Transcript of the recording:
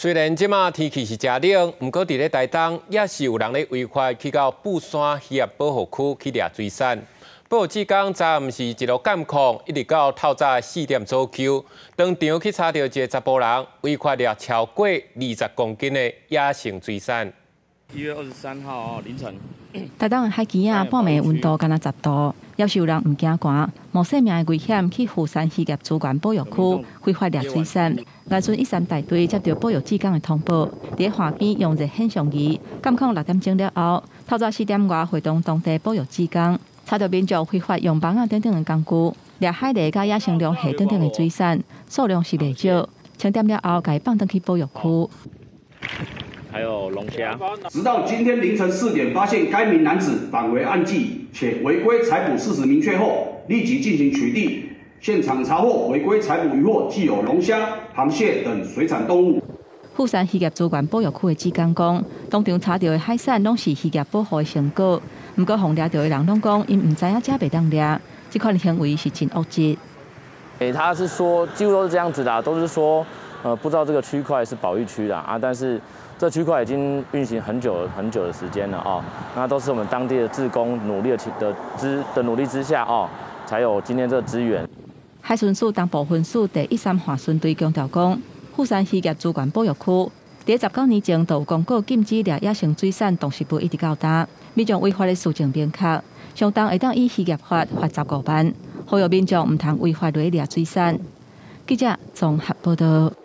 雖然這馬天氣是誠冷，毋過佇咧台東也是有人咧違法去到富山漁業保護區去掠水產。保護志工昨暗時一路監控，一直到透早4點左右，當場去查著一個查埔人違法掠超過20公斤的野生水產。 1月23號凌晨。台東的海墘仔，半暝溫度干焦10度，猶是有人毋驚寒，冒生命的危險去富山漁業資源保育區非法掠水產。外巡13大隊接著保育志工的通報，佇岸邊用熱顯像儀監控6點鐘了後，透早4點外會同當地保育志工，查著民眾非法用網仔等等的工具掠海蠣佮野生龍蝦等等的水產，數量是袂少。清點了後，共伊放轉去保育區。還有龍蝦。直到今天凌晨4點，發現該名男子返回岸際，且違規採捕事實明確後，立即進行取締。現場查獲違規採捕漁獲，計有龍蝦、螃蟹等水產動物。富山漁業資源保育區的志工講，當場查著的海產攏是漁業保護的成果。毋過，予掠著的人攏講，𪜶毋知影這袂當掠，這款的行為是真惡質。欸，他是說，幾乎都是這樣子的，都是說，不知道這個區塊是保育區的啊，但是這區塊已經運行很久很久的時間了啊，那都是我們當地的志工努力的的之的努力之下哦，才有今天這個資源。海巡署東部分署第13岸巡隊強調講，富山漁業資源保育區佇19年前就有公告禁止掠野生水產動植物，一直到今，民眾違法的事證明確，上重會當依漁業法罰15萬，呼籲民眾毋通違法來掠水產。記者綜合報導。